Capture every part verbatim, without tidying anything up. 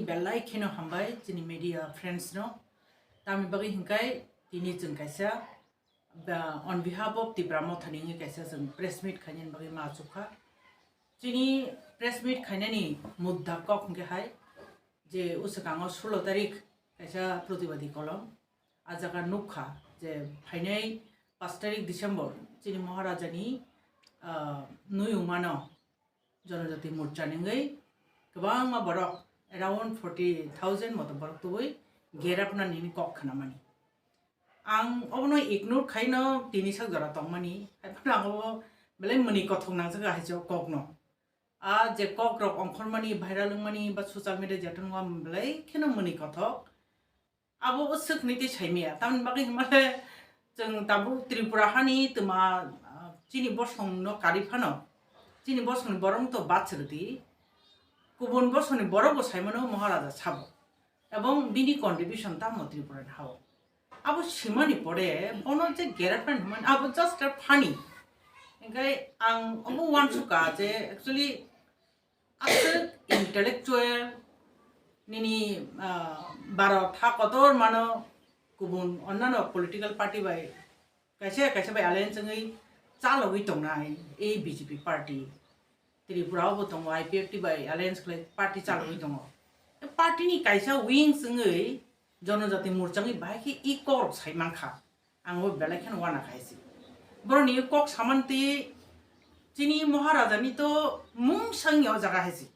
Belai kheno hambai chini media friends no. Tamni bagwi hinkai tini chwng kaisa, ba, on behalf of Tipra Motha ni wngwi kaisa chwng press meet khainani bagwi ma achukha. Chini press meet khainani mudda kok hwnkhe hai je uswkango sulo tarik kaisa protibadi kolom. A jaga nukha je phainai pash tarik December chini Maharaja ni, ah, nuyungmano Janajati Morcha ni wngwi kwbangma borok, around forty thousand moto borok tubui gerapna nini kok khnamani. Ang obono ignore khaino tini sak jora tongmani, haiphano ang obo belai mwnwi kothok nangjakha hai se o kokno. A je kok rok ongkhormani, viral wngmani ba social media jeto nungma belai kheno mwnwi kothok. Abo o swk ni tei saimaya. Tamni bagwi hwnmale chwng tabuk Tripura hani twma, ah, chini bosong no kari phano, chini bosong ni borok to bad swrwdi. Kubun bosong ni borok bo saimano Maharaja sabo. Ebong bini contribution tamo Tripura ni hao. Abo simani pore bono je gerapna hwnmani abo just a funny. Engkai ang obo uansukha je actually aswk intellectual nini, ah, Bharat ha kotor mano kubun onnano political party bai kaisa kaisa bai alliance wngwi chalogwi tongnai ei B J P party. Tripura o bo tongo I P F T bai alliance khlai party chalogwi tongo. E party ni kaisa wings wngwi Janajati Morcha wngwi bahai khe i kok rok sai mankha. Ang bo belai kheno uana khai se. Borok ni kok samantwi chini Maharaja ni to mung sangya o jaga hai se.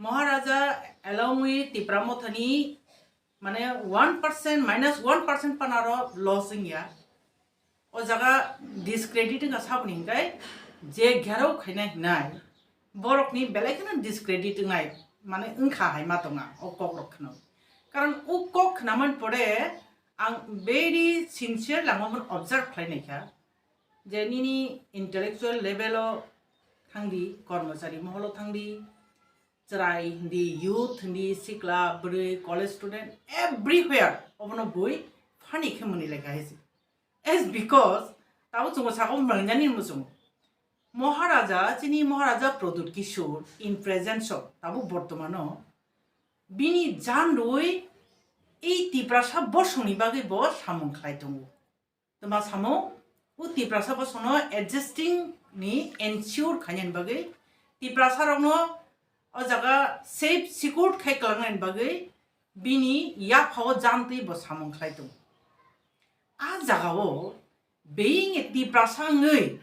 Maharaja along with Tipra Motha ni mane one percent, minus one percent panaro loss wngya. O jaga discredit wngkha saboni hinkai je gherao khainai hinai borokni belai kheno discredit wngnai mane wngkha hai ma tonga o kok rok kheno. Karon o kok khnamani pore ang very sincere lango observe khlai naikha je nini intellectual level o thangdi, kormochari moholo thangdi, chwrai hindi, youth hindi, sikla, bwrwi, college student, everywhere obono bui funny khe mwnwi lai kha hai se. As because tabo chwngno saka manjani hinwi chwngo. Maharaja, chini Maharaja Pradyut Kishore in presence of tabo bortomano bini jan rwi ei Tiprasa bosongni bagwi bo samung khlai tongo. Twma samung, o Tiprasa bosongno adjusting ni ensure khainani bagwi, Tiprasa rokno o jaga safe, secured khai kwlangnani bagwi bini yaphao jantwi bo samung khlai tongo. A jagao being a Tiprasa wngwi,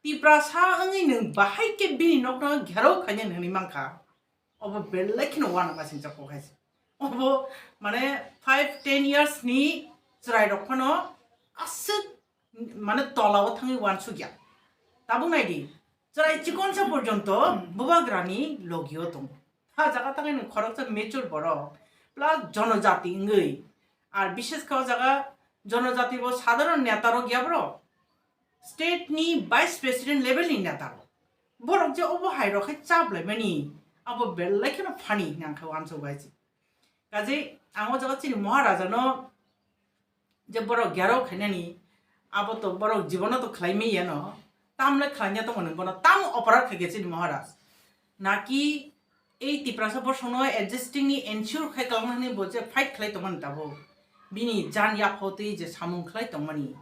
Tiprasa wngwi nwng bahai khe bini nokno gherao khainani hwnwi mankha, obo belai kheno uanama sincha kok hai se. Obo mane five ten years ni chwrai rok phano aswk mane tola o thangwi uansukya. Tabuk naidi, chwrai chikonsa porjonto bubagrani logio tongo. Ha jaga tangwi nwng khoroksa mature borok plus jonojati wngwi, ar bishesh khe o jaga jonojati bo sadharon neta rok ya bro, state ni vice president level ni neta rok, borok je obo hai rok khe chap laimani, abo belai kheno funny hwnwi ang khe uansuk bai se. Kaje ang o jaga chini Maharaja no je borok gherao khainani, abo to borok jibono to khlai manya no, tamle khlaina tongo nwng bono, tam oporad khaikhe chini Maharaj. Naki ei Tiprasa bosongno adjusting ni ensure khai kwlangna hwnwi bo je fight khlai tongmani tabuk. Bini jan yaphao twi je samung khlai tongmani,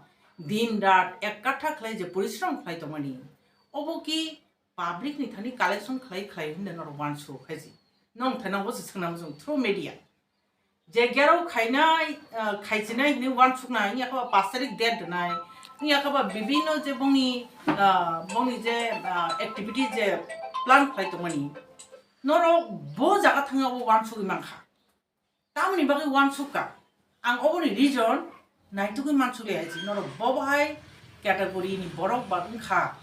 din rat ek katha khlai je porishrom khlai tongmani, obo ki public ni thani collection khlai khlai hwnwi norok uansuk hai se. Nong thai nang bo se swngnang through media. Je gherao khainai, ah, khaichinai hwnwi uansuknai, wngya khe ba pash tarik date rwnai, wngya khe ba bibinno je bongni, ah, bongni je, ah, activity je plan khlai tongmani, norok bo jaga thangwi abo uansugwi mankha. Tamoni bagwi uansukha, ang oboni reason naitugwi mansukliya hai se, norok bo bahai category ni borok ba wngkha,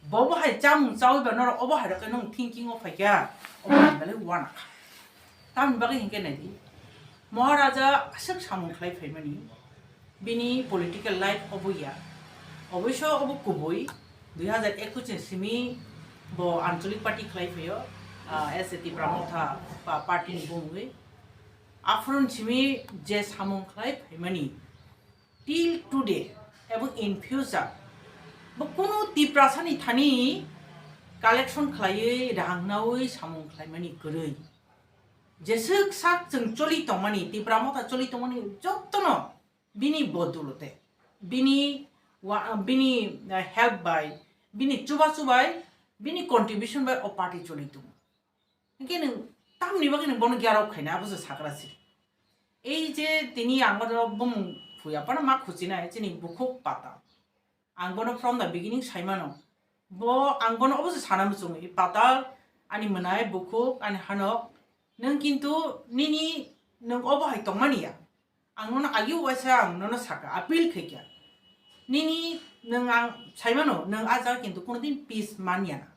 bo bahai chamung chawi ba norok obo hai rokhe nwng thinking o phaikha, obo hai belai uanakha. Tamoni bagwi hinkhe naidi, Maharaja aswk samung khlai phaimani, bini political life obo ya, oboiso obo kubui, dui hazar ekush ni simi bo Anchalik party khlai phaio, ah, as a Tipra Motha pa-, party ni bumungwi. Aphuru simi je samung khlai phaimani, till today ebong in future bo kunu Tiprasani thani collection khlaiwi, rang nawi samung khlaimani kwrwi. Jeswk sak chwng choli tongmani, Tipra Motha choli tongmani jotono bini bodolote, bini wa-, bini, eh, help bai, bini chubachu bai, bini contribution bai o party choli tongo. Hinkhe nwng tamni bagwi nwng bono gyarok khaina abo se sakra se. Ei je tini ang bono bumung phuya phano ma khuchinai chini bukhuk pata. Ang bono from the beginning saimano. Bo ang bono obo se sana muchungo. I patal, ani mwnai, bukhuk, ani hanok. Nwng kintu nini nwng obo hai tongmani ya. Ang nono agi uaisa ang nono saka, appeal khaikha. Nini nwng ang saimano, nwng a jaga kintu kunudin peace manya na.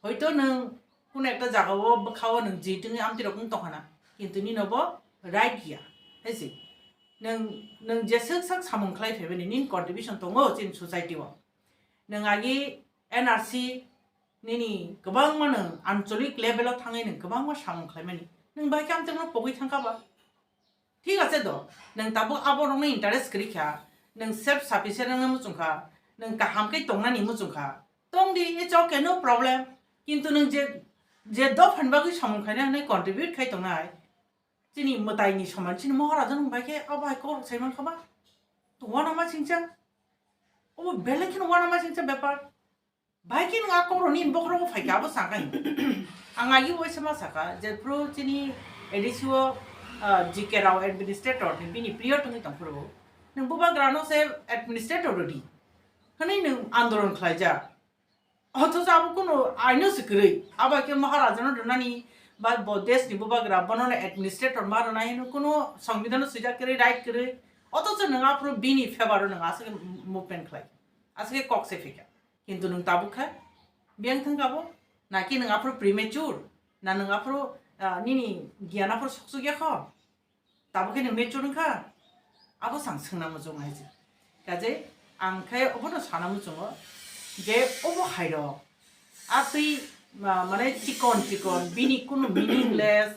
Hoito nwng kuno ekta jagao bwkhao nwng jitwngwi amtwi rok wng tongkhana, kintu nino bo right ya, hai se. Nwng, nwng jeswk sak samung khlai phaimani, nini contribution tongo chini society o. Nwng agi N R C nini kwbangma nwng ancholic level o thangwi nwng kwbangma samung khlaimani. Nwng bai khe amtwino pogwi thangkha ba? Thik ache do, nwng tabuk abo rokno interest kwrwi kha, nwng self sufficient wngna muchung kha, nwng kaham khe tongnani muchung kha, tong di, it's okay, no problem. Kintu nwng je, je dophani bagwi samung khaina hwnwi contribute khai tongnai, chini mwtaini soman, chini Maharaja nwng bai khe abo hai kok sai mankha ba? To uanama singcha, obo belai kheno uanama singcha bepar. Bai khe nwng a koroni bokhorogo phai kha, abo sakha hinwi. Ang agi uaisa ma sakha, jephru chini A D C o, ah, G K Rao administrator ni bini priyo tongwi tongphuru. Nwng bubagrano se administrator rwdi. Hwnwi nwng andolon khlaijak. Othocho abo kunu aino se kwrwi. Abo khe Maharajano rwnani ba bo desh ni bubagra bono no administrator ma rwnai hwnwi kunu songbidhano swijak kwrwi, right kwrwi. Othocho nwng aphuru bini favor o nwng aswk movement khlai. Aswk kok se phikha. Kintu nwng tabuk kha, biyang thang kha bo, naki nwng aphuru premature, na nwng aphuru, ah, nini giyan aphuru soksuk ya kho? Tabuk khe nwng mature wng kha? Abo sang swngna muchung hai se. Kaje ang khe obono sana muchungo je obo hai rok a twi, ah, mane chikon chikon bini kunu meaningless,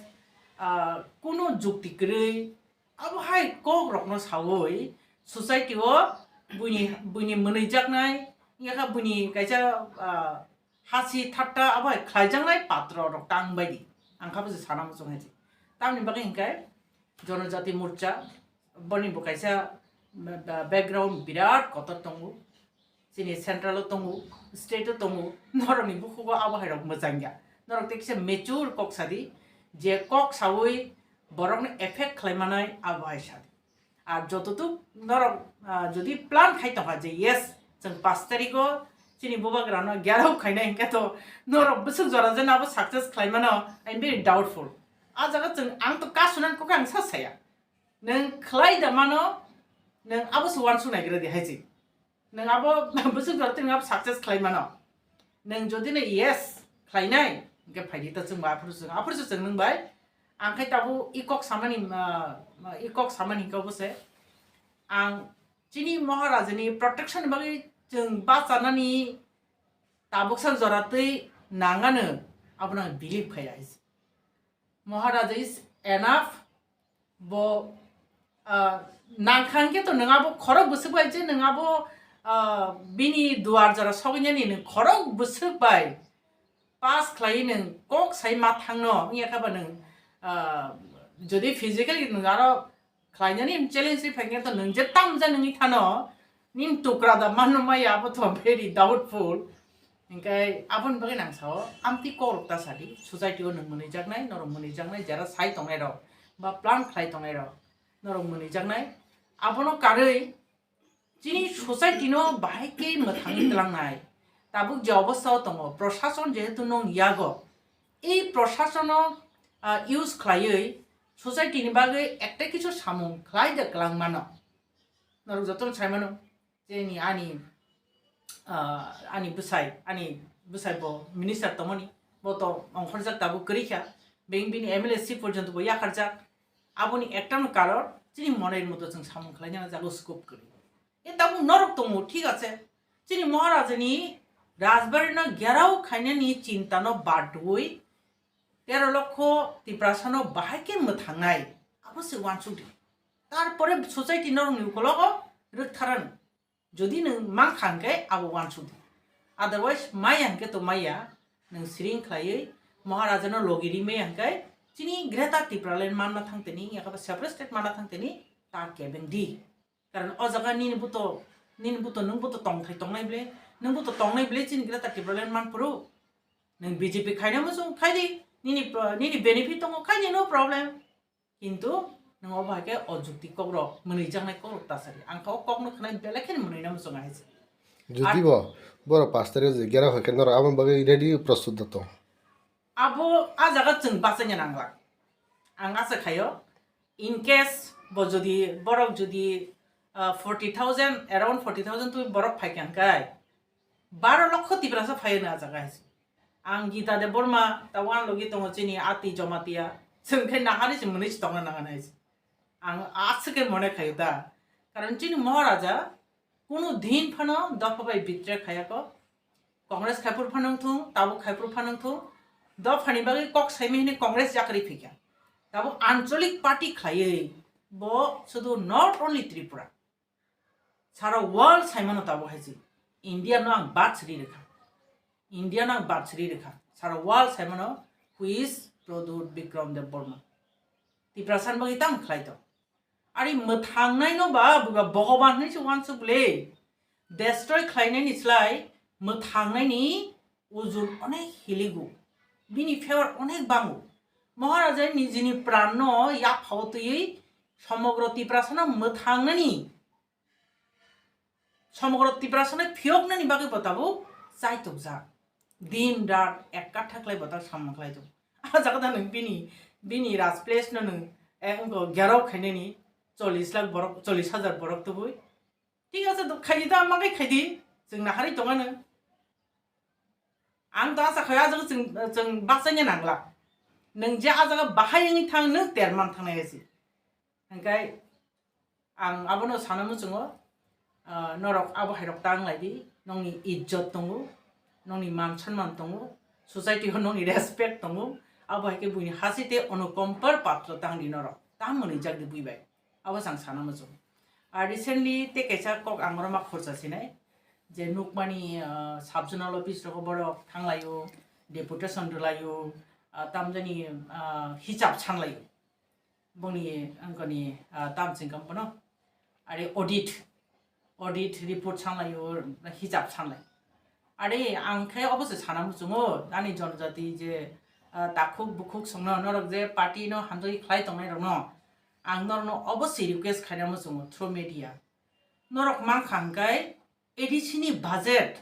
ah, kunu jukti kwrwi, abo hai kok rokno sawi society o buini, buini mwnwijaknai, wngya kha buini kaisa, ah, hasi thatta abo hai khlaijaknai patro rok tang bai di. Ang kha bo se sana muchung hai se. Tamni bagwi hinkhe Jonojati Morcha boni bo kaisa ba-, ba-, background birat kotor tongo. Chini central o tongo, state o tongo, norokni bukhugo abo hai rok mwchang ya. Norok tei kisa mature kok sadi, je kok sawi borokno effect khlai manai abo hai sadi. Ar jototuk norok, ah, jodi plan khai tongkha je yes, chwng pash tarikh o chini bubagrano gyarao khainai hinkhe to norok bwswk jora jeno abo success khlai mano, I am very doubtful. A jaga chwng ang to ka sunan kokha ang sa saya. Nwng khlai da mano, nwng abo se uansuk naigra di hai se. Nwng abo bwswk jora twi nwng abo success khlai mano. Nwng jodi no yes khlainai, hinkhe phaidi ta chwng bai aphuru chwng, aphuru chwng nwng bai. Ang khai tabuk i kok samani, ah, i kok samani hinkhe obo se. Ang chini Maharajani protection ni bagwi chwng bachanani tabuksa jora twi nangano, abono ang believe khai ya hai se. Maharaja is enough. Bo, ah, nangkha hwnkhe to nwng abo khorok bwswk bai je nwng abo, ah, bini duar jora sogwinani nwng khorok bwswk bai pass khlaiwi nwng kok sai ma thangno wngya kha ba nwng, ah, jodi physically nwng aro khlainani challenge ri phaikhe to nwng je tam ja nungwi thano, nini tukra da manno maya abo to very doubtful. Hinkhe aboni bagwi nang sao, amtwi kok rok ta sadi, society o nwng mwnwijaknai, norok mwnwijaknai, jera sai tongnai rok, ba plan khlai tongnai rok, norok mwnwijaknai. Abono karwi chini society no bahai khe mwthangwi twlangnai. Tabuk je obostha o tongo, prosason jehetu nwng yago, ei prosason no, ah, use khlaiwi society ni bagwi ekta kisu samung khlai de kwlang mano. Norok jotono sai mano, chini ani, ah, ani bwsai, ani bwsai bo minister tongmani, bo to ongkhorjak tabuk kwrwi kha, beng bini M L A seat porjonto bo yakarjak. Aboni ekta no karon chini monai moto chwng samung khlaina jago scope kwrwi. E tabuk norok tongo, thik ache. Chini Maharajani rajbari no gherao khainani chinta no badwi tero lokho Tiprasa no bahai khe mwthangnai, abo se uansuk di. Tarpore society norokni ukologo rwktharano. Jodi nwng mankha hwnkhe abo uansuk di. Otherwise maya hwnkhe to maya, nwng siring khlaiwi Maharajano logi ri maya hwnkhe Chini Greater Tipraland manna thang tini, yakaba separate state manna thang tini, ta kebeng di. Karon o jaga nini buto, nini buto, nwng buto tongthai tongnai ble, nwng buto tongnai ble chini Greater Tipraland man phuru. Nwng B J P khaina muchung khai di, nini pro-, nini benefit tongo khai di, no problem. Kintu nwng obo hai khe o jukti kokrok, mwnwijaknai kokrok ta sadi. Ang kha o kokno khwnai belai kheno mwnwina muchung hai se. Jodi Ar- bo, borok pash tarikh je gera hoi khe norok aboni bagwi ready prostut da tong. Abo a jaga chwng bachaina nanglak. Ang asa khaio, in case bo jodi, borok jodi, ah, forty thousand, around forty thousand twi borok phai kha hwnkhe, baro lokho Tiprasa phai hwno a jaga hai se. Ang Gita Debbarma, ta uan logi tongo chini Ati Jamatia, chwng khe nahari se mwnwi se tongna nang nai se. Ang aswk khe mone khaio da. Karon chini Maharaja kunu din phano dopha bai betray khayako. Congress khaipur phano wngthung, tabuk khaipur phano wngthung. Dophani bagwi kok saimani hwnwi Congress yakri phikha. Tabuk ancholik party khlaiwi bo sudu not only Tripura. Sara world saimano tabuk hai se. India no ang bad sri rekha. India no ang bad sri rekha. Sara world saimano who is Pradyut Bikram Debbarma. Tiprasa ni bagwi tang khlai to. Ari mwthangnai no ba buga Bhogoban hinwi se uansuk le. Destroy khlainai ni slai mwthangnai ni ujun onek hiligo. Bini favor onek bango. Maharaja nijini pran no yaphao twiwi somogro Tiprasa no mwthangnani, somogro Tiprasa no phiyoknani bagwi bo tabuk chaitokjak. Din rat ekka thaklai bo ta samung khlai tongo. A jaga da nwng bini, bini raj place no nwng, eh, wngkha gerok khainani chollish lakh borok, chollish hajar borok tubui. Thik ase, to khaidi ta, ma khe khaidi, chwng naharwi tonga nwng. Ang to asa khaio, a jaga chwng, chwng bachaina nangla. Nwng je a jaga bahai wngwi thang, nwng terman thangnai ase. Hwnkhe ang abono sana muchungo, ah, norok abo hairok ta wnglai di, nongni ijjot tongo, nongni man sonman tongo, society o nongni respect tongo, abo hai khe buini hasi tei Anukompar Patro tang di norok, ta mwnwi jak di bui bai. Abo chang sana muchung. Ar recently tei kaisa kok ang oro ma khorsa sinai, je nukmani, ah, sub zonal office rogo borok thanglaio, deputation rwlaio, ah, tamjani, ah, hisab sanlaio. Boni angkoni, ah, tam chingkam bono. Are audit, audit report sanlaio, hisab sanlai. Are ang khe obo se sana muchungo, ani jonojati je, ah, takhuk bukhuk songno norok je party no hamjagwi khlai tongnai rokno, ang norokno obo se request khaina muchungo through media. Norok mankha hwnkhe A D C ni budget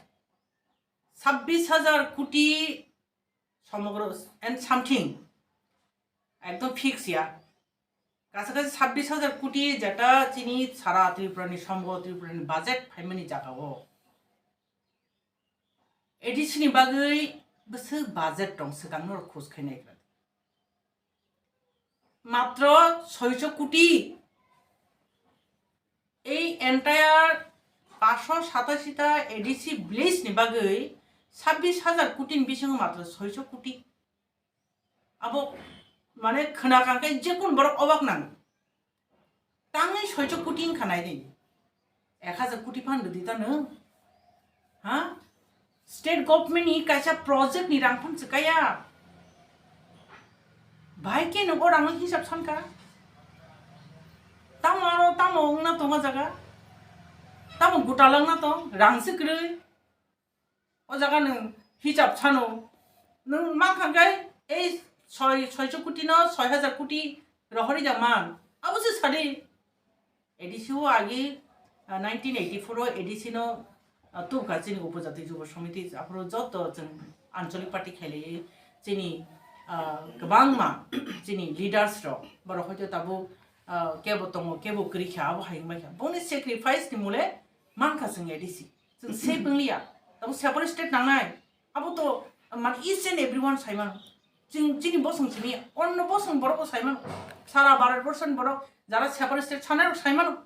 sabbish hajar koti somogro and something, ekdom fix ya. Kaisa kaisa sabbish hajar koti jeta chini sara Tripura ni, somogro Tripura ni budget phaimani jaga o. A D C ni bagwi bwswk budget tong swkang norok khoj khainai kha. Matro soicho koti. Ei entire paanch sho satashi ta A D C village ni bagwi sabbish hajar koti ni bisingo matro soicho koti. Abo mane khwna kha khe jekun borok obak nango. Tangwi soicho koti wngkha nai di. Ek hajar koti phan rwdi ta nwng. Ha? State government ni kaisa project ni rang phan swkaya. Bai khe nwng o rang no hisab sankha. Tamo aro tamo wngna tongo jaga. Tamo gutala wngna tong, rang se kwrwi. O jaga nwng hisab sano. Nwng mankha khe ei soi, soicho koti no soi hajar koti rohori ja man. Abo se sadi. A D C o agi, ah, nineteen eighty-four o A D C no, ah, tubkha chini Upojati Jubo Samiti, aphuru joto chwng anchalik party khailaiwi chini, ah, kwbangma chini leaders rok, borok hoito tabuk, ah, kebo tongo, kebo kwrwi kha, abo hayung bai kha. Boni sacrifice ni mole mankha chwng A D C. Chwng safe wngliya. Tabuk separate state nangnai. Abo to, man, each and everyone saimano. Chwng chini bosong simi, onno bosong borok bo saimano. Sara Bharat borso ni borok jara separate state sanai rok saimano.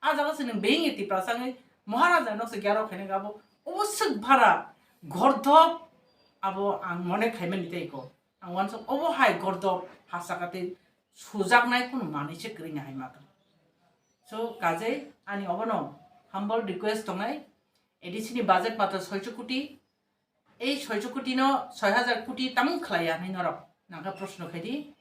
A jaga se nwng being e Tiprasa wngwi Maharaja no se gyaro khainai abo. Obo swk bhara gordop abo ang mone khaimani tei ko. Ang uansuk obo hai gordop hasa kate sujaknai kunu manwi se kwrwini hai matwng. So kajai ani obono humble request tongnai, A D C ni budget matro soicho koti, ei soicho koti no soi hajar koti tamung khlaiya hinwi norok nangkha proshno khaidi.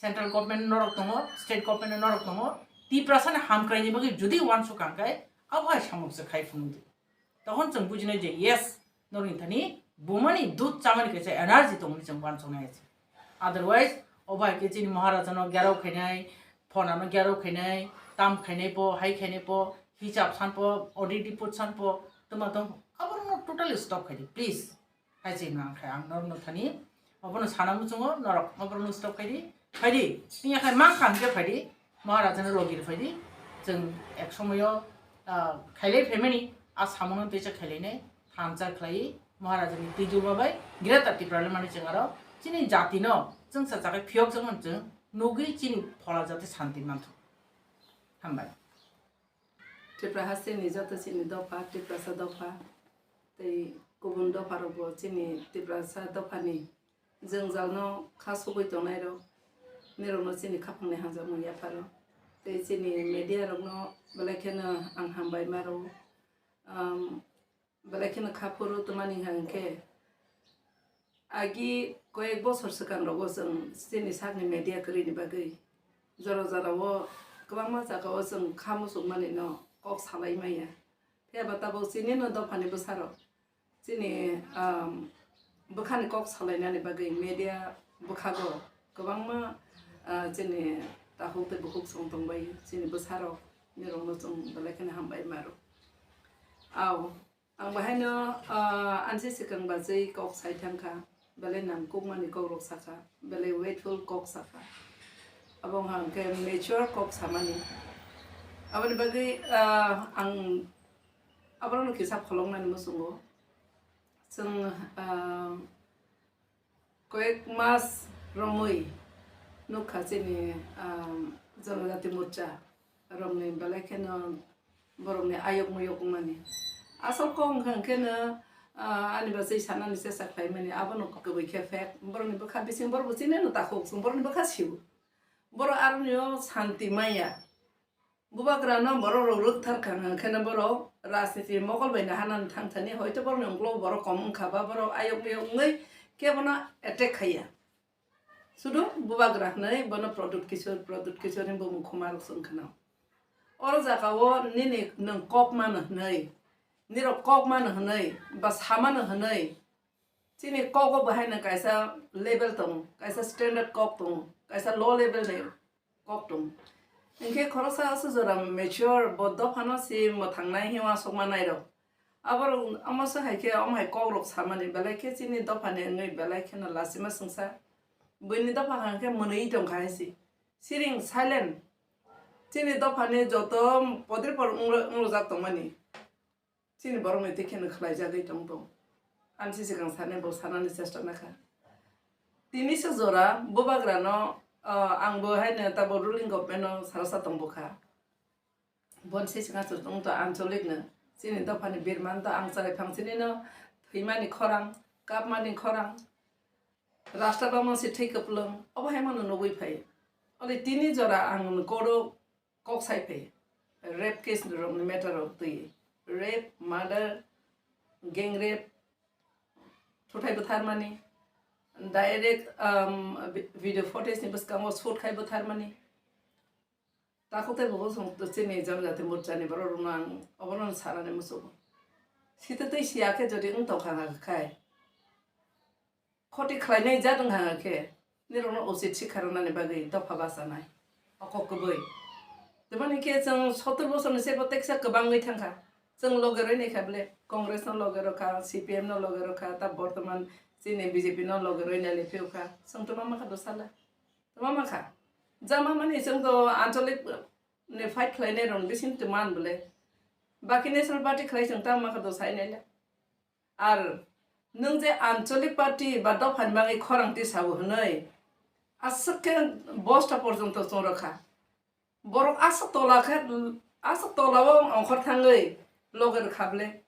Central government norok tongo, state government norok tongo, Tiprasani hamkraini bagwi jodi uansukha hwnkhe abo hai samung se khai phunukdi. Tokhon chwng bujinai je yes, norokni thani bumani dud chamani kaisa energy tongmani chwng uansuknai se. Otherwise, obo hai khe chini Maharajano gerao khainai, phonano gerao khainai, tam khainai po, hai khainai po, hisab san po, audit report san po, tuma tong, abono totally stop khaidi, please. Hai se nang khai ang norokno thani, abono sana muchungo, norok abono stop khaidi, phaidi, tini khai mang kha hwnkhe phaidi, Maharajano logi rw phaidi, chwng ek somoyo, ah, khailai phaimani, a samono teisa khailainai, thansa khlai, Maharajani twijlma bai, Greater Tipraland mani chwng aro, chini jatino, chwngsa chakhai phiyok jagmani chwng, nugwi chini phola jate santi manthok. Hambai. Tripura hasteni joto chini dopha, Tiprasa dopha, tei kubun dopharokbo chini Tiprasa dophani jwngjalno kha sogwi tongnairok, nirokno chini khaphangni hamjakmung yapharo. Tei chini media rokno belai kheno ang hambai maro. Um, Belai kheno kha phuru twmani hwnkhe, agi koyek bosor swkang rogo chwng chini sakni media kwrwini bagwi jora jorao kwbangma jagao chwng kha muchungmani no kok salai maya. Phiya ba tabuk chini no dophani bwsarok chini, um, bwkhani kok salainani bagwi media bwkhago kwbangma, uh, chini takhuk tei bukhuk chwng tongbai chini bwsarok nirokno chwng belai kheno hambai maro. Au. Ang bahaino, ah, ansi swkang bachwi kok sai thangkha, belai nangkukmani kokrok sakha, belai weightful kok sakha. Abo wngkha hwnkhe mature kok samani. Aboni bagwi, ah, ang aborokno kisa kholoknani muchungo. Chwng, ah, Koyek mas romwi nukha chini, ah, Janajati Morcha romni belai kheno borokni ayok muyok wngmani. Asol kok wngkha hwnkhe no, ah, ani bachwi sanani chesta khlaimani, abono kwbwi khe fact. Borokni bwkha bising borokbo chini no takhuk, chwng borokni bwkha sio. Borok aroni o santi maya. Bubagrano borok rok rwkthar kha, hwnkheno borok rajniti mokol bai naharnani thangthani, hoito borokni ungkulugo borok kom wngkha ba borok ayok miyok wngwi kebono attack khaiya. Sudu Bubagra hwnwi bono Pradyut Kishore, Pradyut Kishore hwnwi bumung khuma rok se wngkhano. Oro jagao nini nwng kok mano hwnwi, nirok kok mano hwnwi, ba samano hwnwi, chini kogo bo haino kaisa level tongo, kaisa standard kok tongo, kaisa low level ni kok tongo. Hinkhe khoroksa aswk jora mature, bo dophano se mwthangnai hinwi aswk manairok. Aborok omo se hai khe omo hai kokrok samani belai khe chini dophani wngwi belai kheno lachima swngsa. Buini dopha hwnkhe mwnwi tongkha hai se. Siring silent. Chini dophani joto podripor wngro-, wngrojak tongmani. Chini borokni tei kheno khlaijagwi tong tong. Ani se swkang sani bo sanani chesta nakha. Tini se jora bubagrano, ah, ang bo haino tabo ruling government no sara sa tong bukha. Bon se swkang se tong to ancholik no. Chini dophani birman to ang charai phang chini no thwimani khorang, kapmani khorang. Rasta bamon se thwi kwplwng, obo hai mano nugwi phai. Ole tini jora ang kodo kok sai phai. Rape case rokni matter rok twi. Rape, murder, gang rape, thuthai bwtharmani, direct, um, vi-, video footage ni bwskango shoot khai bwtharmani. Takhuk tei bukhuk chwng chini Janajati Morcha ni borok rokno ang obono sanani muchungo. Site tei siya khe jodi wng tongkha khai. Khoti khlainai jat wngkha khe, nirokno uchit sikha rwnani bagwi dopha bachanai. O kok kwbwi. Tamani khe chwng sottor bosorni sebo teksa kwbangwi thangkha. Chwng loge rwi naikha bwle, Congress no loge rwkha, C P M no loge rwkha, ta bortoman chini B J P no loge rwi nai le phiyokha. Chwng tuma mankha do sala. Tuma mankha. Jama mani chwng to ancholik ni fight khlainai rokni bising tuma bwle. Baki National Party khlai chwng tamo mankha do sai nai le. Ar nwng je ancholik party ba dophani bagwi khorang tisao hwnwi aswk khe bosta porjonto chongrokha. Borok aswk tola khe, aswk tolao ongkhor thangwi loge rwkha bwle.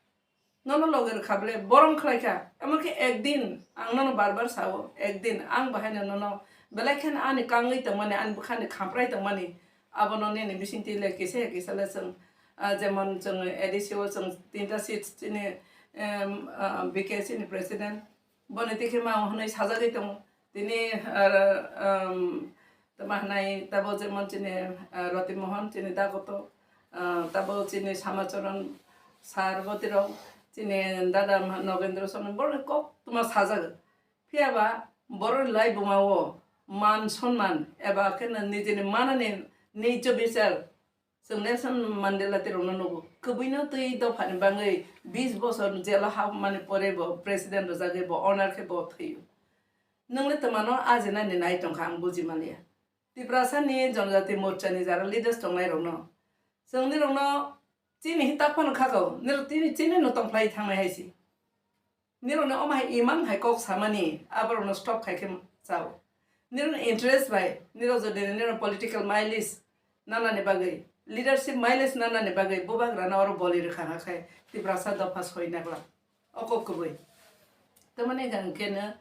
Nono loge rwkha bwle, borom khlaikha. Emon khe ekdin ang nono bar bar sao, ekdin ang bahaino nono belai kheno ani kangwi tongmani, ani bwkhani khamprai tongmani, abono nini bisingtwi le kisa ya kisa le chwng, ah, jemon chwng A D C o chwng tinta seat chini, em, ah, B K C ni president, boni tikhe ma hwnwi sajagwi tongo. Tini, ah, um, Tama hwnai tabo jemon chini, ah, Roti Mohan, chini Dagoto, ah, tabo chini Samacharan sir bo tirok, chini dada Nogendra Sono, borok kok tuma sajak. Phiya ba borok lai buma o man sonman eba khe nijini manani nijo bichar, chwng Nelson Mandela tirokno nugo. Kwbwino twi dophani bangwi bis bosor jelo habmani pore bo president rwjagwi bo honor khe bo thwiyo. Nwng le twmano ajinani nai tongkha, ang buji manliya. Tiprasani Jonojati Morchani jara leaders tongnairokno, chwng nirokno chini hitak phano khakao, nirok tini chini no tongphlai thangnai hai si. Nirokni omo hai imang hai kok samani, aborokno stop khai khe chao. Nirokni interest bai, nirok jodi nirok political mileage nanani bagwi, leadership mileage nanani bagwi bubagrano oro boli rwkha kha khai Tiprasa dopha soi nagla. O kok kwbwi. Tamani hwnkhe no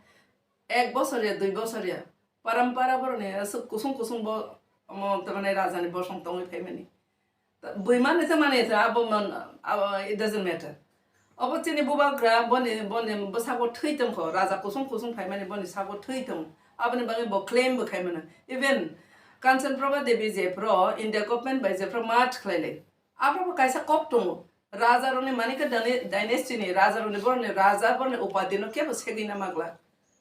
ek bosor ya, dui bosor ya, parampara borokni aswk kusung kusung bo omo tamani rajani bosong tongwi phaimani. Bui mani se mani se abo man, abo it doesn't matter. Obo chini bubagra boni, boni bwsako thwi tongkho, raja kusung kusung phaimani boni sabo thwi tong. Aboni bagwi bo claim bo khaimano. Even Kanchan Prabha Devi jephru India government bai jephru merge khlailai. Abo bo kaisa kok tongo. Raja rokni manikya dani-, dynasty ni raja rokni borokni raja borokni upadi no kebo segwi na magla.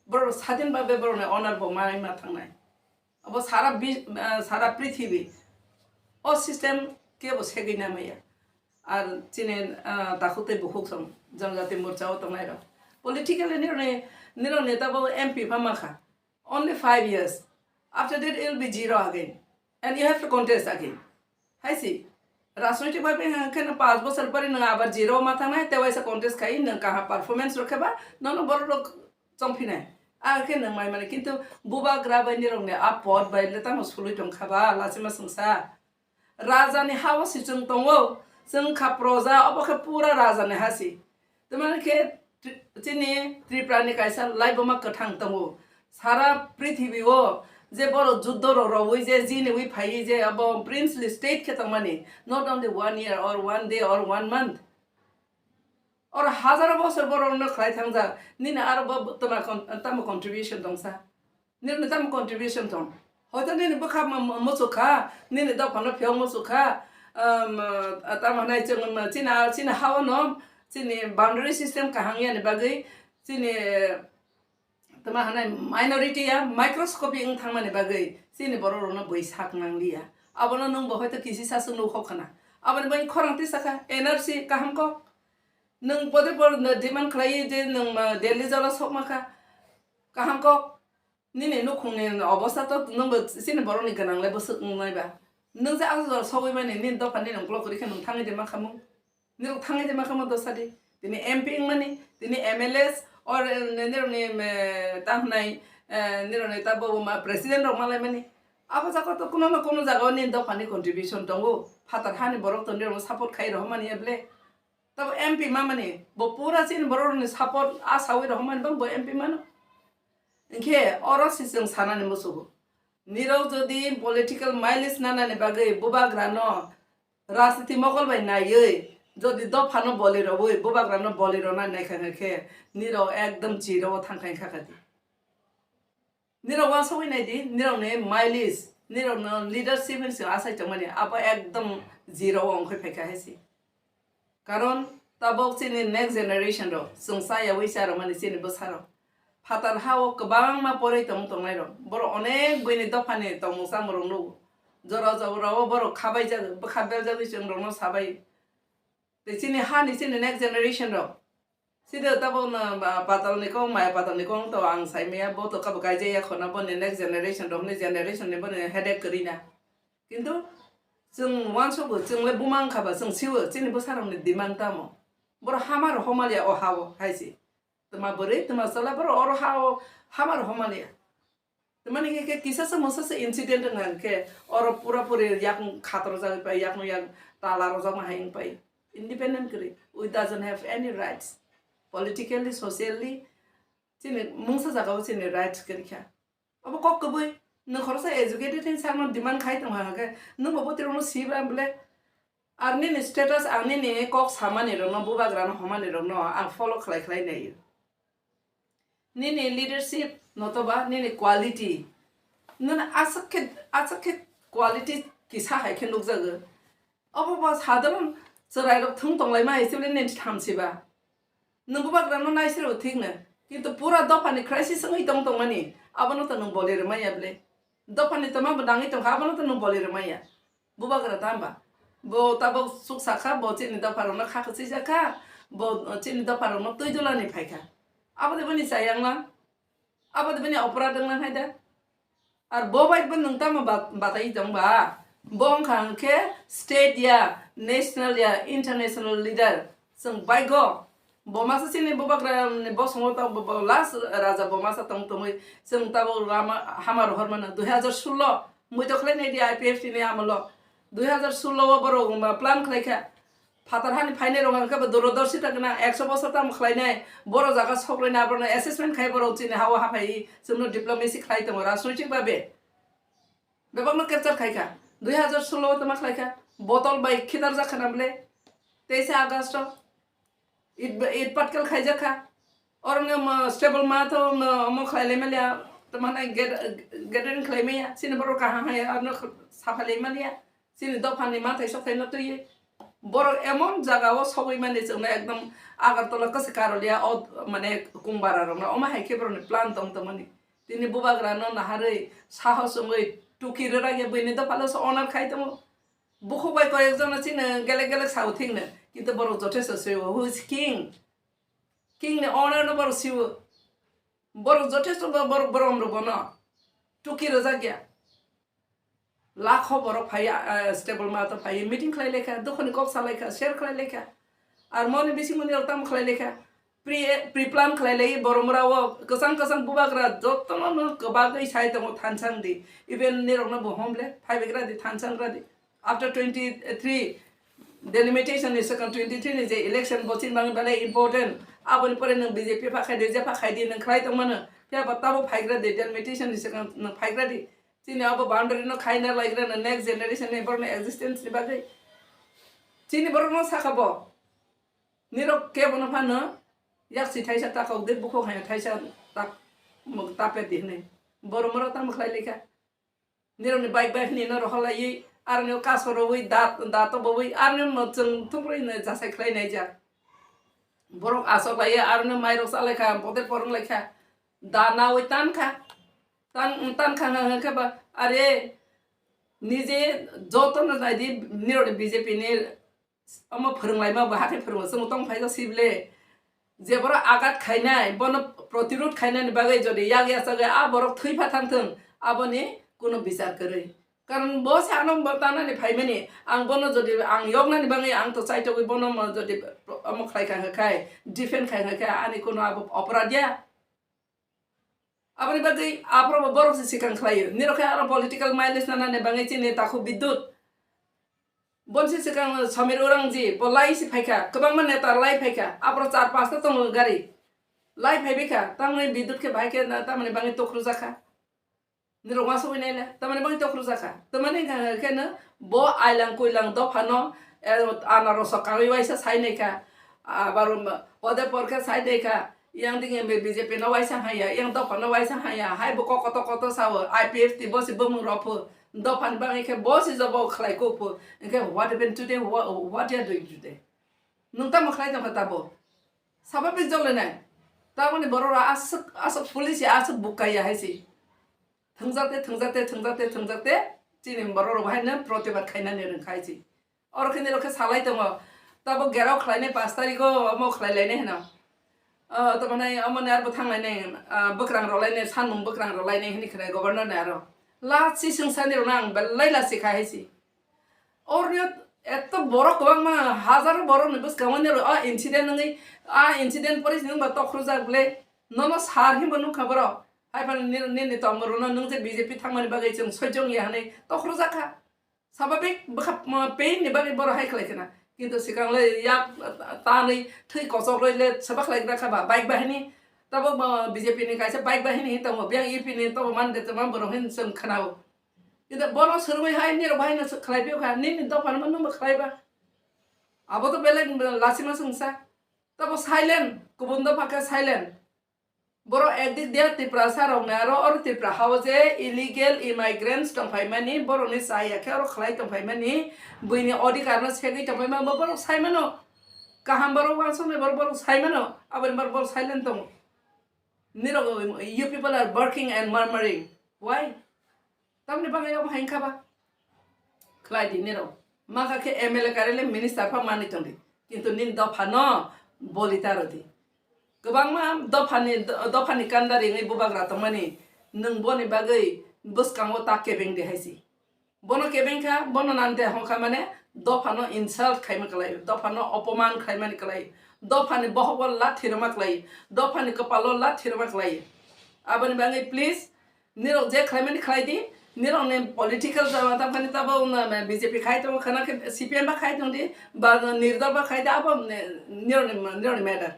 Borok sadin babe borokni honor bo mai ma thangnai. Abo sara bi-, ah, sara prithibi o system kebo segwi na maya. Ar chini, ah, takhuk tei bukhuk song Jonojati Morcha o tongnai rok. Politically nirokni, nirok neta bo M P pha makha. Only five years. After that, it will be zero again. And you have to contest again. Hai si, rajnoitik bhabe hwnkhe no panch bosor pore nwng abar zero ma thangnai, tei waisa contest khai nwng kaham performance rwkhe ba, nono borok rok chongphinai. A khe nwng mai mani, kintu bubagra bai nirokni a pod bai le tamo sului tongkha ba, lachima swngsa. Rajani ha o si chwng tongo, chwng kha proja, obo khe pura rajani ha si. Tamani khe Tri-, chini Tripura ni kaisa laibuma kwthang tongo. Sara prithibi o je borok juddo rok rwui je jiniui phaiwi je abo princely state khe tongmani, not only one year or one day or one month. Oro hajaro bosor borok no khlai thangjak, nini aro bo tama con-, tamo contribution tongsa. Nini tamo contribution tong? Hoito nini bwkha ma-, ma-, muchuk kha, nini dophano phiyok muchuk kha, um, uh, tamo hwnai chwng, um, chini, chini ha-o no, chini boundary system kaham yani bagwi, chini, tamo hwnai minority ya microscopic wng thangmani bagwi, chini borok rokno bui sak nangliya. Abono nwng bo hoito kisisa se nukho khna. Aboni bagwi khorang tisa kha, N R C kaham kok. Nwng bode bor demand khlai je nwng, uh, Delhi jora sokma kha, kaham kok. Nini nukhungni obostha to nwngbo chini borokni gwnang le bwswk wngnai ba. Nwng je aswk sogwi mani nini dopha nini uklok kwrwi khe nwng thangwi de ma khamung. Nirok thangwi de ma khamung dosa di. Tini M P wngmani, tini M L As, or, eh, nirokni, eh, tamo hwnai, eh, nirokni ta bo ma president rok malaimani. Abo jaga to kuno na kuno jaga o nini dophani contribution tongo. Phatar hani borok to nirokno support khai rohormani ya ble. Tabo M P mamani, bo pura chini borok rokni support asawi rohormani bang bo M P mano. Hinkhe oro se chwng sanani muchungo. Nirok jodi political mileage nanani bagwi bubagrano rajniti mokol bai naiwi, jodi dophano boli rwui bubagrano boli rwna naikha khe nirok ekdom zero o thangkha kha di. Nirok uansugwi nai di, nirokni mileage, nirokno leadership hinwi se asai tongmani, abo ekdom zero o wngkhe phaikha hai se. Karon tabok chini next generation rok, chwng cha yaui cha rwmani chini bwsa rok. Phatar ha o kwbangma poroi tong tongnai rok. Borok onek buini dophani tongmung chamung rok nugo. Jora jora o borok khabai jak, bwkha beljagwi chwng rokno sabai. Tei chini hani chini next generation rok. Sida tabok no ba patal ni kong, maya patal ni kong to ang sai maya bo to kabo kaijaya khona boni next generation rok ni generation ni boni headache kwrwi na. Kintu chwng uansukgo, chwng le buma wngkha ba, chwng siwo chini bwsa rok ni demand tamo. Borok hama rok homal ya o ha o hai se. Twma bwrwi, twma chwla borok oro ha o hama rok homal ya. Tamani khe, khe kisa se mungsa se incident wngkha khe oro pura puri yakung khatrojagwi pai, yakung yak tala rojak ma hai wng pai. Independent kwrwi, we doesn't have any rights. Politically, socially, chini mungsa jagao chini rights kwrwi kha. Obo kok kwbwi, nwng khoroksa educated hinwi sakno demand khai tongkha khe, nwng bo bwtwi rokno swi ba bwle? Ar nini status, ang nini kok samani rokno, bubagrano homani rokno ang follow khlai khlai naio. Nini leadership notoba nini quality, Nini aswk khe, aswk khe quality kisa hai khe nukjago. Obo bo sadharon chwrairok thung tonglaima hai se bile nini thamsiba. Nwng bubagrano naisirw thikno, kintu pura dophani crisis wngwi tong tongmani, abono to nwng boli rwmaya bile. Dophani tongma bo nangwi tongkha, abono to nwng boli rwmaya. Bubagra tamba? Bo tabok chuksa kha, bo chini dopharokno kha kwchwijak kha, bo chini dopharokno twi dulani phaikha. Abo de boni chayangna? Abo de bini oporad wngna hai da? Ar bo bai bo nwng tamo ba-, batai tong ba? Bo wngkha hwnkhe state ya, national ya, international leader. Chwng baigo. Bo masa chini bubagra ni bosongo ta bo, bo last raja bo masa tong tongwi chwng tabok lama hama rohor mano dui hazar sullo. Mui to khlai nai di I P F T ni amolo. Dui hazar sullo o borok ma plan khlai kha. Phatar hani phainai rok hwnkhe bo dorodorshita gwnang, ekso bosor tamo khlainai, borok jaga soklainai, aborokno assessment khai borok chini ha-o haphai chwngno diplomacy khlai tongo rajnoitik babe. Bebakno capture khai kha. Dui hazar sullo o tamo khlai kha. Botol bai khidarjak kha na bwle. Teisa August o. It, it patkal khaijak kha. Oroni omo stable ma to omo, omo khlai lai manya. Tamo hanai get-, gathering khlai manya. Chini borok kaham hai arno saphai lai manya. Chini dophani mathai sokthai no twiwi borok emon jaga o sogwi mani chwngno ekdom Agartala kwchwk Karoliya o mane Kungbara rokno omo hai khe borokni plan tong tongmani. Tini bubagra no naharwi sahos wngwi tuki rwrak ya buini dophalo se honor khai tongo. Bukhuk bai koi ekjon no chini gelek gelek sao thikno, kintu borok jothesto se who is king? King ni honor no borok siwo. Borok jothesto bo-, borok borom rok bono tuki rwjak ya. Lakho borok phai, ah, stable ma to phai, meeting khlai lai kha, dukhoni kok sa lai kha, share khlai lai kha. Ar moni bising moni rok tamo khlai lai kha. Pre, pre plan khlai lai borok mura o kwchang kwchang bubagra jotono no kwbagwi sai tongo thansa wng di. Even nirok no bo hom le phai bai gra di thansa wng gra di. After twenty three delimitation ni swkang twenty three ni je election bo chini bagwi belai important. Aboni pore nwng B J P pha khai di, je pha khai di, nwng khlai tong mano. Phiya ba tabo phai gra di, delimitation ni swkang nwng phai gra di. Chini abo boundary no khaina lai gra na next generation ni borokni existence ni bagwi. Chini borok no saka bo. Nirok kebo no phano yak si thaisa takok de bukhuk hai thaisa tak tape di hwnwi. Borok mura tamo khlai lai kha. Nirokni bike bai hwnwi no rohor laiwi, aroni kasorowi, da, da tobowi, aroni no chwng thumrwi no jasai khlai naijak. Borok asok laiwi, aroni mairok cha lai kha, bote porong lai kha, da nawi tan kha. Tan, tan kha hwnkhe ba, are, nije joto no nai di, nirokni B J P ni omo phwrwnglaima bo hathai phwrwngo chwng tong phaijak sibile. Je borok agat khainai, bono protirod khainani bagwi jodi yak yachagwi a borok thwi pha thang thung, aboni kuno bichar kwrwi. Karon bo se ano bo tanani phaimani, ang bono jodi ang yoknani bagwi ang to chaitogwi bono mo jodi omo khlai kha hwnkhe khai, defend khai hwnkhe khai, ani kuno abo oporad ya. Aboni bagwi aphuru bo borok se swkang khlaio. Nirok khe aro political mileage nanani bagwi chini takhuk Bidyut. Bonsi swkang Samir Urangji, bo lai se phaikha, kwbangma neta lai phaikha. Aphuru char pasta tongo gari. Lai phaibaikha, tamni Bidyut khe bahai khe na, tamni bagwi tokhrujakha. Nirok uansugwi naile, tamni bagwi tokhrujakha. Tamni hwnkha khe no bo ailang kuilang dophano, eh, anaroso kagwi waisa sai naikha. Abar ode por khe sai naikha. Yang ding B J P no waisa haya, yang dopha no waisa haya, hai bo kok koto koto sao, I P F T bo se bumung rok pho, dopha ni bagwi khe bo se jobo khlai kuk pho, hwnkhe what happened today, what, what you are doing today? Nwng tamo khlai tongkha tabo? Sababik jole nai, tamoni borok rok aswk, aswk foolish ya, aswk bukai ya hai se. Thwngjak te, thwngjak te, thwngjak te, thwngjak te, chini borok rok bo haino protibad khainani rwngkha hai se. Oro khe nirok khe salai tongo. Tabuk gerao khlainai pash tarikh o omo khlai lainai hino. O, tamani omo ni aro bo thang lainai, ah, bwkrang rw lainai, sanmung bwkrang rw lainai hwnwi khwnai governor ni aro. Lachi swngsa nirok no ang belai lachi kha hai se. Oro ni eto borok kwbangma hajaro borok ni bwskango nirok o incident wngwi, a incident pore se nwng ba tokhorjak bwle. Nono sar hinba nukha borok. Hai phano nini, nini tongmung rok no nwng je B J P thangmani bagwi chwng sojong ya hwnwi tokhorjak kha. Sababik bwkha, mo, pain ni bagwi borok hai khlai khna. Kintu swkang le yak tanwi thwi kochok rwi le saba khlai gra kha ba bike bahini. Tabuk bo B J P ni kaisa bike bahini hin tongo, biyang U P ni tongo man de tongma borok hin chwng khna o. Kintu bono swrwngwi hai nirok bahino khlai phiyok kha, nini dopha no nungbo khlai ba. Abo to belai lachima swngsa. Tabuk silent, kubun dopha khe silent. Borok ekdik dia Tiprasa rokni aro oro Tripura hao je illegal immigrants tongphaimani, borokni chaya khe oro khlai tongphaimani, buini odhikar no segwi tongphaimani, bo borok saimano. Kaham borok wansuknai borok, borok saimano, aboni borok, borok silent tongo. Nirok, you people are barking and murmuring. Why? Tamni bagwi omo hai wngkha ba? Khlai di nirok. Makha khe M L A karele minister pha manwi tong di. Kintu nini dopha no boli ta rw di. Kwbangma dophani, dophani kanda ringwi bubagra tongmani, nwng boni bagwi bwskango ta kebeng di hai si. Bono kebeng kha, bono nante hong kha mane dophano insult khaima kwlai, dophano opoman khlaimani kwlai, dophani bohogo lathi rwma kwlai, dophani kwpalo lathi rwma kwlai. Aboni bagwi please, nirok je khlaimani khlai di, nirokni political jama tamkhani tabo, um, B J P khai tongo, khana khe C P M ba khai tong di, ba nirdol ba khai di, abo, um, nirokni, nirokni matter.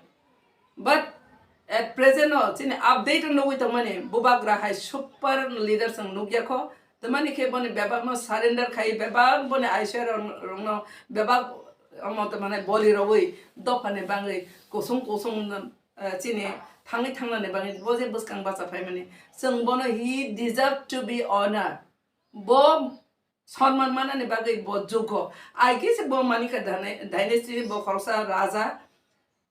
But at present no chini update o nugwi tongmani, bubagra hai super leaders ang nukya kho, tamani khe boni bebak no surrender khai, bebak boni I C R rok no bebak omo tamani boli rogwi dophani bagwi kusung kusung, eh, chini thangwi thangnani bagwi bo je bwskang bacha phaimani, chwng bono he deserve to be honored. Bo sonman manani bagwi bo juggo. Aigise bo Manika dyna-, dynasty bo khoroksa raja.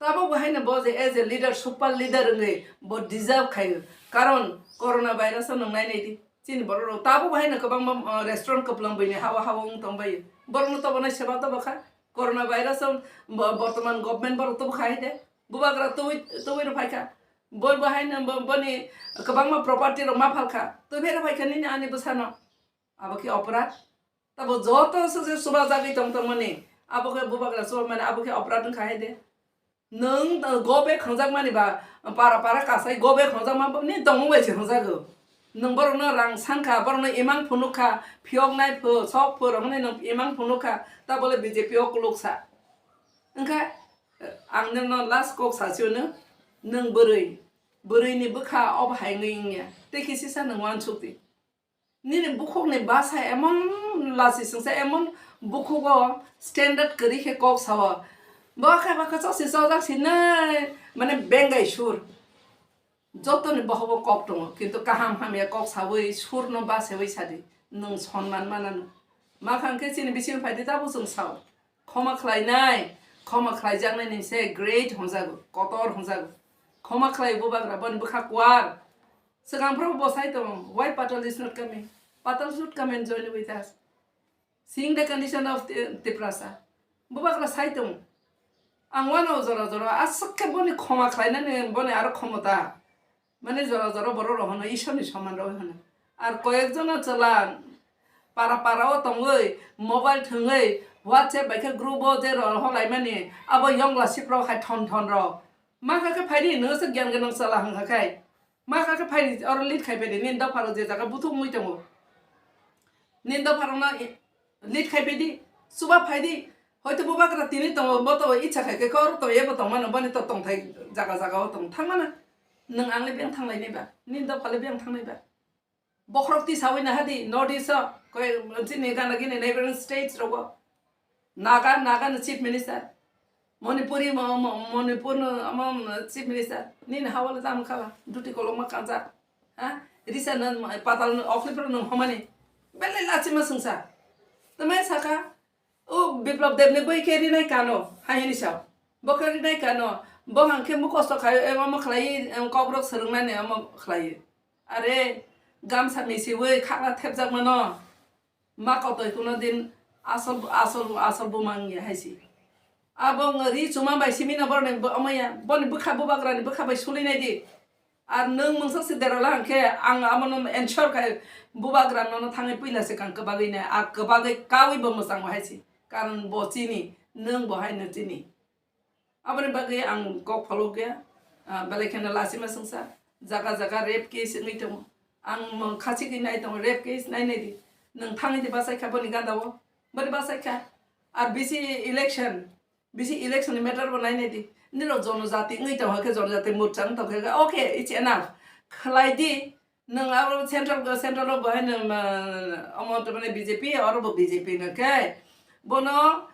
Tabuk bo haino bo je as a leader, super leader wngwi bo deserve khaio. Karon corona virus o nwng nainai di. Chini borok rok tabuk bo haino kwbangma, uh, restaurant kwplwng buini hawa hawa wng tong baio. Borokno tobo nai seba tobo kha. Corona virus o bo-, bortoman government borok tobo khai de. Bubagra twi, twi rw phai kha. Bo bo haino bo-, boni kwbangma property rok ma phal kha. Twi phai rw phai kha nini ani bwsano. Abo khe oporad. Tabo joto se je chuba jagwi tong tongmani, abo khe bubagra chuba mani, abo khe oporad wngkha hai de. Nwng go bag khwngjak mani ba, para para kasai go bag khwngjak ma ni tongmung bai se khwngjak o. Nwng borok no rang san kha, borok no imang phunuk kha, phiyok nai pho, sok pho rok hwnwi nwng imang phunuk kha, ta bole B J P o kuluk sa. Wngkha, ang nwng no last kok sa si o nwng, nwng bwrwi, bwrwi ni bwkha obo hai wngwi wngya, tei khe sisa nwng uansuk di. Nini bukhukni bwsa emon lasi swngsa, emon bukhugo standard kwrwi khe kok sao. Bo khe ba kwchak si chojak si nai, mane bengai sur. Jotoni bohogo kok tongo, kintu kaham hamya kok sawi surno basewi sadi, nwng sonman manano. Makhang khe chini bisingo phaidi tabo chwng sao. Khoma khlainai, khoma khlaijaknai ni se great hwnjago, kotor hwnjago. Khoma khlai bubagra boni bwkha kuar. Swkang phuru bo sai tongo, why Patal is not coming? Patal should come and join with us. Seeing the condition of Ti-, Tiprasa. Bubagra sai tongo. Ang wano jora jora aswk khe boni khoma khlainani boni aro khomota. Mane jora jora borok rok hono Ishwar ni soman rok hono. Ar koyek jona chwla para para o tongwi mobile thwngwi WhatsApp bai khe group o je rok holaimani abo yongla siprok hai thon thon rok. Ma kha khe phaidi nwng se gyan gwnang chwla hwnkha khai. Ma kha khe phaidi oro lead khai phaidi nini dopha rok je jaga buthuk wngwi tongo. Nini dopha rok no lead khai phaidi, chuba phaidi. Hoito bubagra tini tongo, bo to icha khai khe kor to ebo tong mano, boni to tongthai jaga jaga o tong thang mano. Nwng ang le beng thang lai nai ba, nini dopha le beng thang nai ba. Bokhorok tisawi nahadi North East o, koi chini gana gini neighboring states rogo. Naga, Naga ni chief minister. Manipuri, mo-, mo-, Manipur no, amo, chief minister. Nini hawala jam khaba, duty kolokma kanjak. Ha? Risa no, patal no, okhlipro no homani. Belai lachima sungsa. Tamai saka, o Biplab Deb ni boi khe rinai kano, hai hini sao. Bo khe rinai kano, bo hang khe mukosto khai, emo mo khlai, em, kokrok swrwng nani amo khlai. Are, gamsa misiwi khakla thepjak mano. Ma kotoi kuno din asol, asol, asol buma wngya hai si. Abo wng ri chuma bai simi no boroni bo-, omo ya, boni bwkha bubagra ni bwkha bai suli nai di. Ar nwng mungsa si derala hwnkhe ang amo no ensure khai bubagra nono thangwi puila se kang kwbagwi nai, a kwbagwi kaui bo mwchang bo hai si. Karon bo chini, nwng bo hai no chini. Aboni bagwi ang kok phalok ya, ah, belai kheno lachima sungsa, jaga jaga rape case wngwi tongo. Ang mung khachigwi nai tongo, rape case nai nai di. Nwng thangwi di bachai kha boni ganda o, boni bachai kha. Ar bisi election, bisi election ni matter bo nai nai di. Nirok jonojati wngwi tongkha khe, jonojati morcha wng tongkha khe, okay, it's enough. Khlai di, nwng abo central, central o bo hai nwng, ah, omo to mane B J P, oro bo B J P no khe. Bono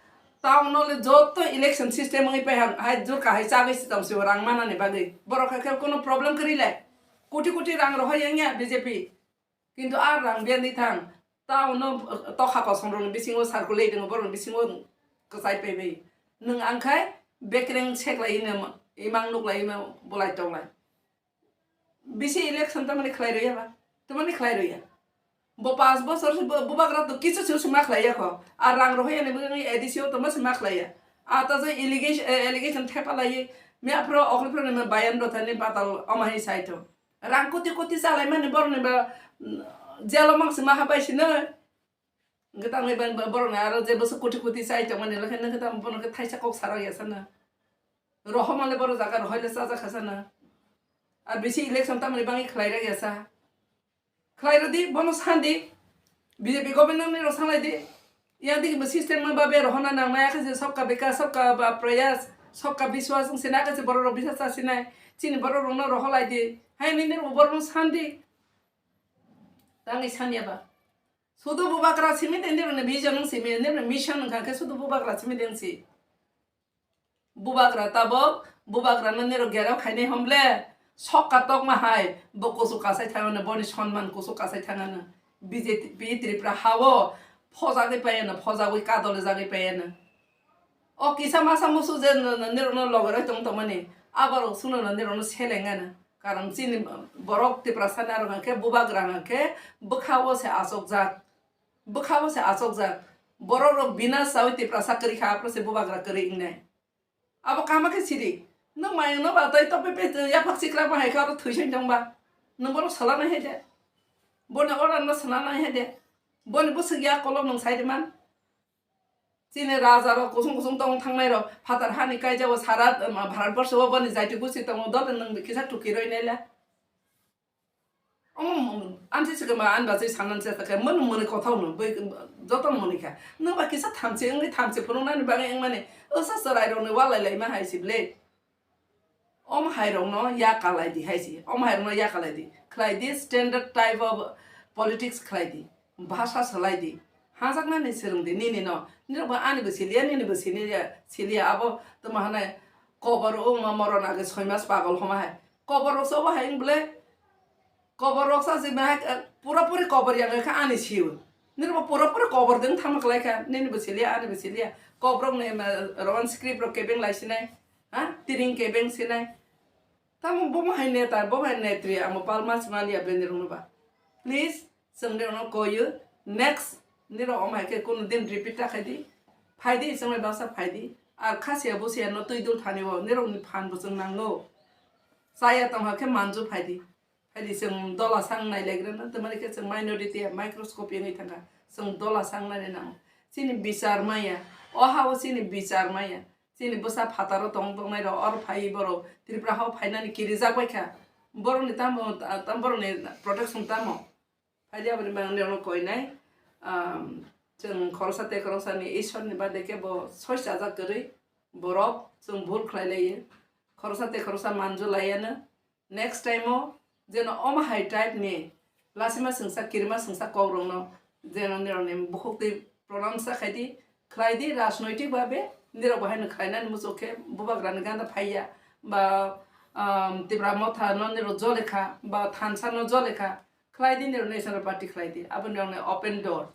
Town no le joto election system wngwi pai hang, hai jor kahai chagwi si tong si rang manani bagwi. Borok khe, khe kono problem kwrwi le. Koti koti rang rohor yang ya B J P. Kintu a rang biyandi thang. Town no, uh, tokha kosom rokni bisingo circulate wngo, borokni bisingo kwchai paibai. Nwng ang khai bekreng seklai ino, imang nuklai ino, bolai tonglai. Bisi election tamani khlai rwya ba? Tamani khlai rwya. Bo panch bochor se bo, bubagra to kichu se ma khlai ya kho. A rang rohor yani bwkha A D C o to ma se ma khlai ya. A ta je allegation, eh, allegation thepa lai. Me aphro okol phro ni bayan rotha ni batal ama hi sai to. Rang koti koti chalai mani borok ni ba, mm, jail o mang se ma habai sino. Hwnkhe tamo bai borok ni aro je bwswk koti koti chai tongmani, hwnkhe nokhe tamo bono khe thaisa kok sarok ya sana. Rohorma le borok jaga rohor le chajak kha sana. Ar bisi election tamoni bagwi khlai rwk ya sa. Khlai rwdi, bono sandi. B J P government ni rok sanglai di. Yang digi bo system ma babe rohorna nangnai, akhe je sabka vikas, sabka ba prayas, sabka vishwas wng sinai, akhe je borok rok bisa cha sinai. Chini borok rok no rohor lai di. Hai nini rok borok no sandi. Tangwi sanya ba. Sudu bubagra simi de nirokni vision wng simi, nirokni mission wngkha khe sudu bubagra simi de wng si. Bubagra tabok, bubagrano nirok gerao khainai hom le, sokka tokma hai, bo kuchuk kasai thangano, boni sonman kuchuk kasai thangano. B J P Tripura hao phojagwi paiano, phojagwi kadolijagwi paiano. O kisa masa musu je n-, n-, nirokno logeroi tong tongmani, aborok sunono nirokno selengano. Karon chini borok Tiprasa ni aro hwnkhe bubagra hwnkhe bwkha-o se achukjak. Bwkha-o se achukjak. Borok rok bina chawi Tiprasa kwrwi kha, aphuru se bubagra kwrwi wngnai. Abo kama khe sidi. Nwng mayung no ba tei tokpe pe yaphak chikla ma hai khe aro thwi soi tong ba. Nwng bono swlanai hai de. Boni order no swlanai hai de. Boni bwswk yak kolok nwng sai de man. Chini raja rok kusung kusung tong thangnai rok phatar hani kaijao sara, um, Bharat borsho o boni jaiti gusi tongo dole nwng kisa tuki roi nai le. Omo ani se sikama ani bachai sanani chesta khe mani mani kothok no bai joto mani kha. Nwng ba kisa thamchi wngwi thamchi phunuknani bagwi wngmani osa chwrai rokni walai laima hai si ble. Omo hai rokno ya kalai di hai si. Omo hai rokno ya kalai di. Khlai di standard type of politics khlai di. Bhasha swlai di. Hajaknani swrwng di nini no. Nirok bo ani bo siliya, nini bo siliya, siliya abo tamo hanai kobor wngma moron age soi mas pagol homa hai. Kobor roksa obo hai wng ble. Kobor roksa si bahai, eh, pura puri kobor yang kha ani siu. Nirok bo pura puri kobor deng thama klai kha. Nini bo siliya, ani bo siliya. Kobrok ni, eh, Roman script rok kebeng lai sinai. Ha? Tiring kebeng sinai. Tamo bo hai neta, bo hai netri, amo palma chwng liya bini rungno ba. Please, chwng de ono koyu. Next, niro om hai khe kunu din repeat ta khai di. Phai di, chwng bai baksa phai di. Ar khasiya busiya no twi dul thani o, niro ni phan bo chwng nango. Chaya tong ha khe manju phai di. Phai di chwng dola sang nai legra na, tamani khe chwng minority ya, microscope yangwi thangkha. Chwng dola sang nai nango. Chini bichar maya, o ha o chini bichar maya. Chini bwsa phataro tong tongnai rok, oro phai borok Tripura hao phainani kirijak bai kha. Borokni tamo, tam borokni protection tamo? Phai di aboni bagwi norokno koinai, um, chwng khoroksa tei khoroksa ni Ishwar ni bade khe bo soi chajak kwrwi borok chwng bhul khlai laio. Khoroksa tei khoroksa manju laiano. Next time o jeno omo hai type ni lasima swngsa, kirima swngsa kok rokno jeno nirokni bukhuk twi pronounce kha khai di, khlai di, rajnoitik babe nirok bo haino khlainani muchuk khe bubagrani ganda phaiya ba, um, Tipra Motha no nirok jole kha ba thansa no jole kha, khlai di nirok national party khlai di, abo nirokni open door.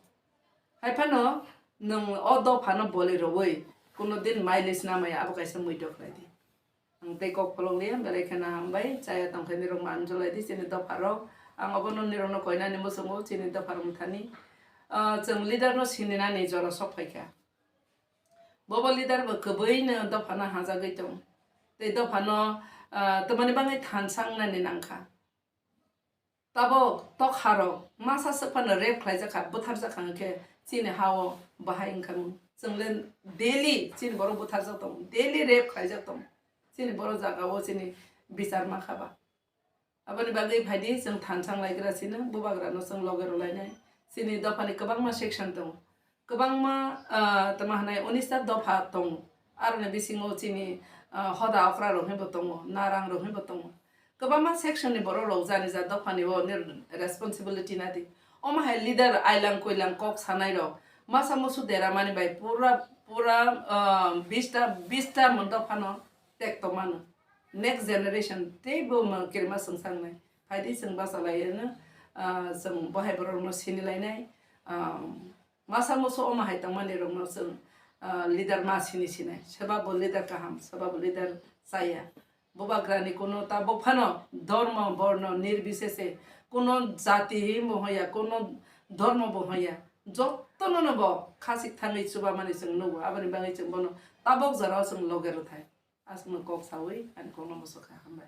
Hai phano nwng o dopha no boli rwui kuno din mileage namaya, abo kaisa muido khlai di. Ang tei kok pholok liya, belai kheno hambai. Chaya tong khe nirok manjulai di chini dopha rok. Ang obono nirok no koinani muchungo, chini dopha rok thani. Ah, chwng leader no sininani jora sok phai kha. Bobo leader bo kwbui no dopha no hajagwi tong. Tei dopha no, ah, tamani bagwi thansa wngnani nang kha. Tabok tokharok masa swk phano rape khlaijak kha, bwtharjak kha, hwnkhe chini ha-o bahai wngkha mung? Chwng le daily chini borok bwtharjak tongo, daily rape khlaijak tongo. Chini borok jaga-o chini bichar ma kha ba? Aboni bagwi phai di, chwng thansa wnglaigra sino, bubagrano chwng loge rwlainai. Chini dophani kwbangma section tongo. Kwbangma, ah, tamo hwnai unis ta dopha tongo. Aroni bisingo chini, ah, hoda okra rok hinbo tongo, narang rok hinbo tongo. Kwbangma section ni borok rok jani ja dopha ni o nir responsibility nadi. Omo hai leader ailang koilang kok sanai rok Masa musu dera mani bai pura pura, ah, bista bista monto phano tek to mano. Next generation teibo ma kirima sengsangnai. Phaidi chwng basa lai eno, ah, chwng bohai borok no sini lainai. Ah, masa musu omo hai tongmani rok no chwng, ah, leader ma sini sinai. Seba bo leader kaham, seba bo leader chaya. Bubagrani kuno ta buphano dhormo, borno, nirbisese, kuno jati bo hoya, kuno dhormo bo hoya, jotono no bo khasik thangwi chubamani chwng nugo. Aboni bagwi chwng bono tabok jorao chwng loge rwthai. Aswkno kok sawi ani kokno muchukha, hambai.